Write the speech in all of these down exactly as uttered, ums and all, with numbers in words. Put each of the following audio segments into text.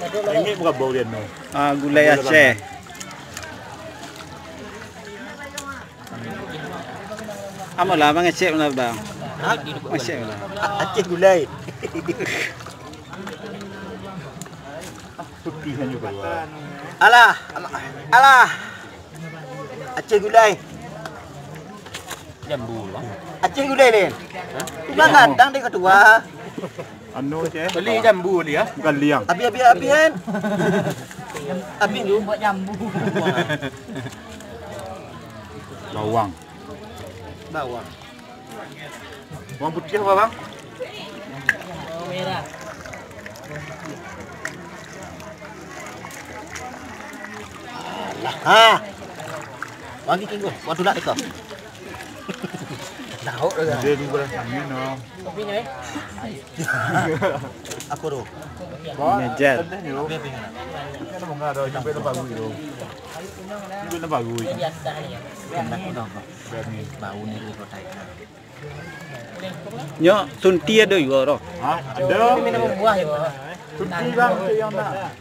Ingek bukan bau dia no. Ah, gulai Aceh. Amolah mangecek lah, Bang. Hah? Mangecek lah. A-, Aceh gulai. Putih kan juga. Alah, ama-, alah. Aceh gulai. Jambu, Bang. Aceh gulai, Lin. Hah? Ibang gadang dek ketua. Anu, Ceh. Beli jambu dia. Bukan liang. Abi, abi, abi, kan? Abi tu. Buat jambu. Bawang. Bawang. Bawang putih apa, Bang? Bawang merah. Alah. Ha. Bagi tinggal. Buat tulak deka. Tahu dah. Dia di belah sana, no. Kopinya, eh? Apa tu? Ngejar. Kopi, kopi. Kan bunga dah, sampai tempat gue tu. Sampai tempat gue. Dia biasa ni. Kan aku dah. Berani. Bau ni dia kotak. Nyo, sunti ado juo, ro? Ha? Ado. Minum buah juo. Sunti, Bang, tu yang nak.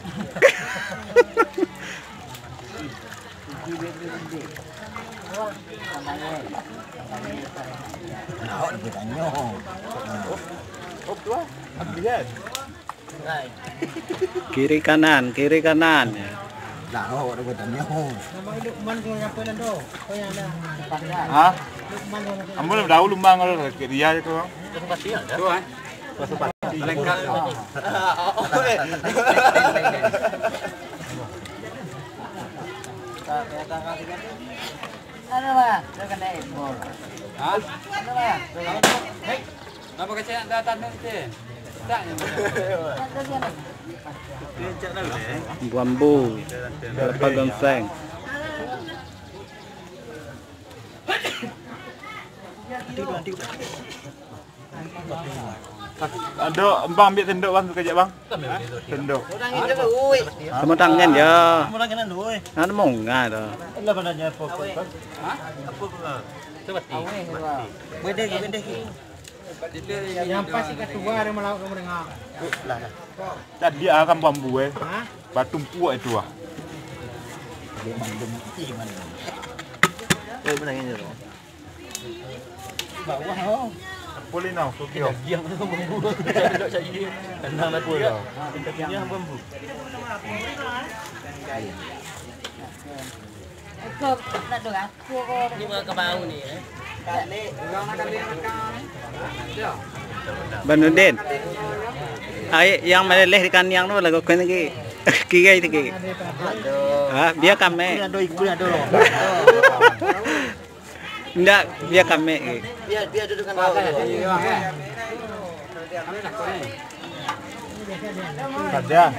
Awak dah bertanya. Oh, tu ah. Lihat. Kiri kanan, kiri kanan. Lah, awak dah bertanya. Nama Lukman tu siapa nan tu? Kau yang ada. Ha? Lukman tu. Ambo lah tahu Lukman kalau sakit dia je tu. Pasupati ada. Tu, eh. Pasupati. Lengkap. Ada, Bang. Dia kena ekor. Ha? Ada, Bang. Hei. Napa kecek nak datang ni, Cik? Tak, ya. Bambu, kelapa ginseng. Ado, Bang, ambiak sendok, Bang, sakejap, Bang. Sendok. Samo tangan je. Samo tangan dulu, eh. Nah, monga tu. Lah, mana nya apa, apa? Ha? Apa, apa? Seperti. Bedeh, bedeh. Yang pasti ketua ada melawak kamu dengar. Lah, dah. Tadi ah, kan bambu, eh. Ha? Batumpuak itu, ah. Dia mandem, ih, mandem. Eh, benar ini, loh. Bawah, oh. Apa ni, nah? Okey, oh. Diam, diam, bambu. Tenang, tak apa, lah. Tingkatnya bambu. Ekor, nak dengar. Ni bawa ke bau ni, eh. Banudin. Ai, yang maleleh di kaniang tu lagu kau ni, Ki. Kirai tu, Ki. Ha, bia kami. Ikut ado, ikut ado. Ndak, bia kami, Ki. Bia, bia dudukan bau. Kadang.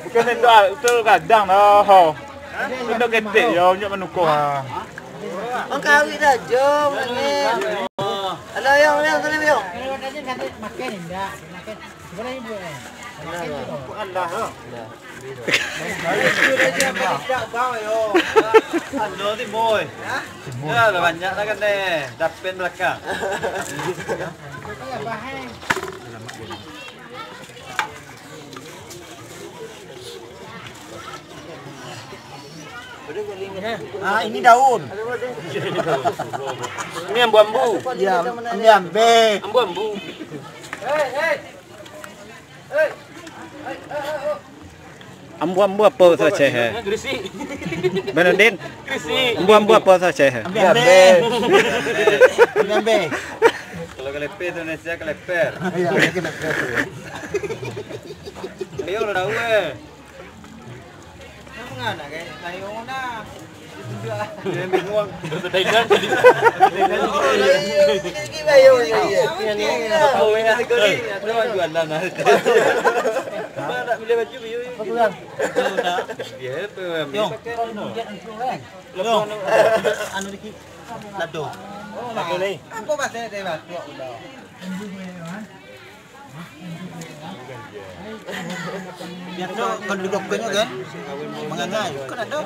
Bukan sendok, ah, tu kadang dah. Sendok ketek yo, unjuk manuko, ha. Mangkawik dah, jom, ni. Alah, yang, yang, sana, yang. Alah, ha. Ando Timoi. Ya, lah banyak lah kan deh. Dapen belakang. Ah, ini daun. Ini ambu-ambu. Ya, ini ambe. Ambu-ambu. Ambu-ambu apo tu Aceh, eh? Gresik. Banudin. Gresik. Ambu-ambu apo tu Aceh, eh? Ambe, ambe. Ambe, ambe. Kalau kelepe tu Indonesia keleper. Ya, keleper. Ayo, udah tahu, eh. Kenapa nggak anak, eh? Ayo, mana? Dia bingung. Bahasa Thailand. Thailand. Tahu yang sekali. Jualan lah. Nak beli baju, beli. Apa kurang? Dia apa? Yo. Pakai no. Yo. Anu dikit. Lado. Lado ni. Apa bahasa dia, Bang? Biaso kalau di dokannyo kan, mangangai, kan ado.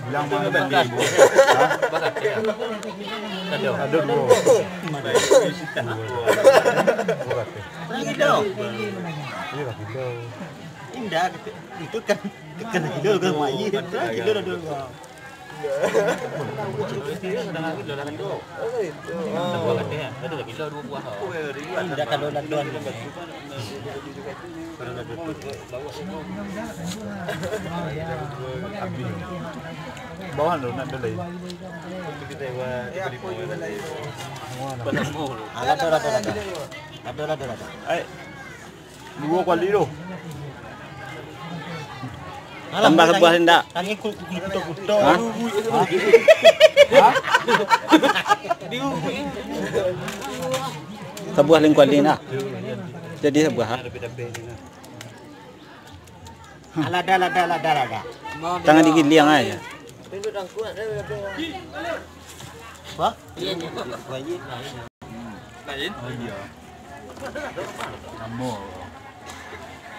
Bilang mana tadi? Hah? Ado. Ado duo. Duo. Duo kilo. Iyo lah kilo. Indak, itu kan, kan kilo kan, mak, iyo, kilo lah duo. Indak kalau laduan. Bawah tu nak ada lain. Alah, ado, ado, ado. Ado, ado, ado. Ai, duo kali tu. Tambah sabuah indak? Tangan ku-, ku-, kuto-kuto. Hah? Hah? Sabuah lain kuali nah. Jadi sabuah, ha? Alah, dah, lah, dah, lah, dah, lah, dah. Tangan digiliang aja. Apa? Lain? Oh, iyo. Samo.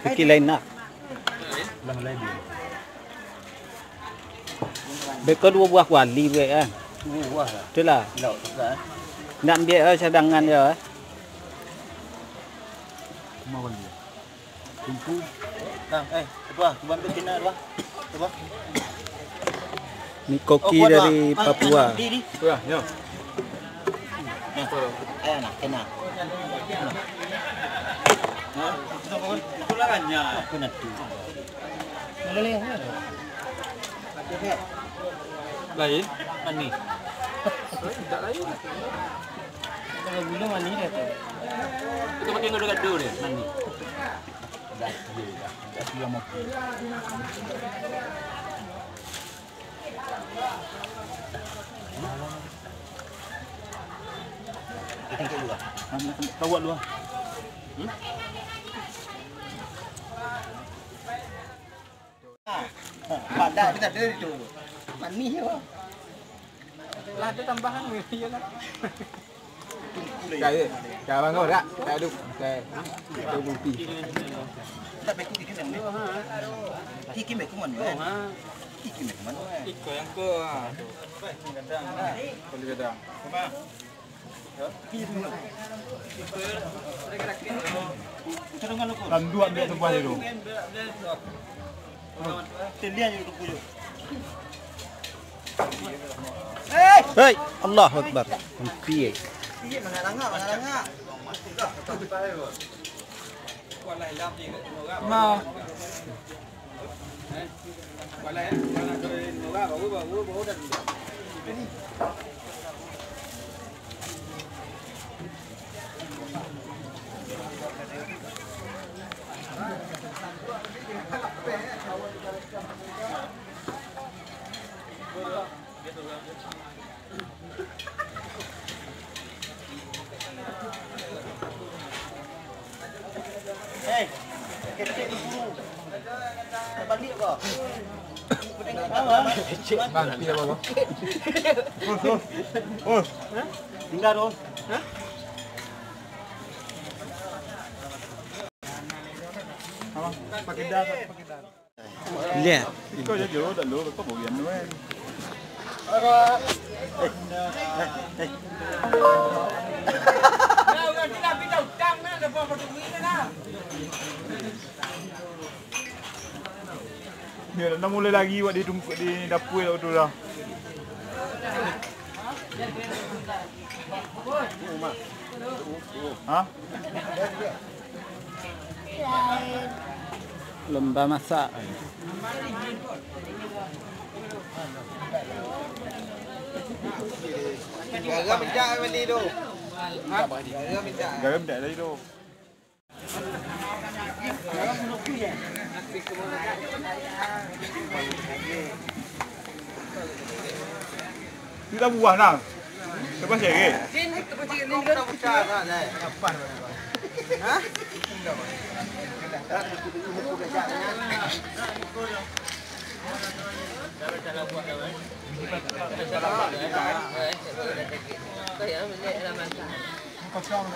Pikir lain nak. Lah, lain dia. Beko duo buah kuali buek kan. Duo buah lah. Itulah. Nak ambiak, eh, cadangan je, eh. Limo kuali. Tungku. Nah, eh, apa? Cuba ambil tina dua. Apa? Ni koki dari Papua. Di, di. Yo, yo. Nah, ayo, nah, kena. Nah. Hah? Itu lah banyak. Apa nanti? Lain, manih. Tidak lain. Kalau gula manih dia tu. Itu pakai gado-gado dia, manih. Tawak dua. Hmm? Padak kita ada itu. Manih yo. Lah, ada tambahan, iyalah. Cari, cari bangun, dak? Tak ada. Cari, cari bukti. Tak beku bikin yang ni. Kiki beku mana? Kiki beku mana? Iko yang ko, ah. Boleh gadang. Tanduak dia sebuah itu. Hei, Allahu Akbar. Ampia. Ma. Hei, kecek dulu. Balik ko. Bang, pi apa, Bang? Tinggal tu. Hah? Apa? Pakai dah, pakai dah. Lihat. Iko je dulu, dah dulu, kau bagian tu kan. Ni dah mulai lagi buat di tungku, di dapur lah tu dah. Ha? Lomba masak. Garam pencak bali tu. Ha? Garam pencak. Garam pencak tadi tu. Kita buah nah. Coba seret. Kosong.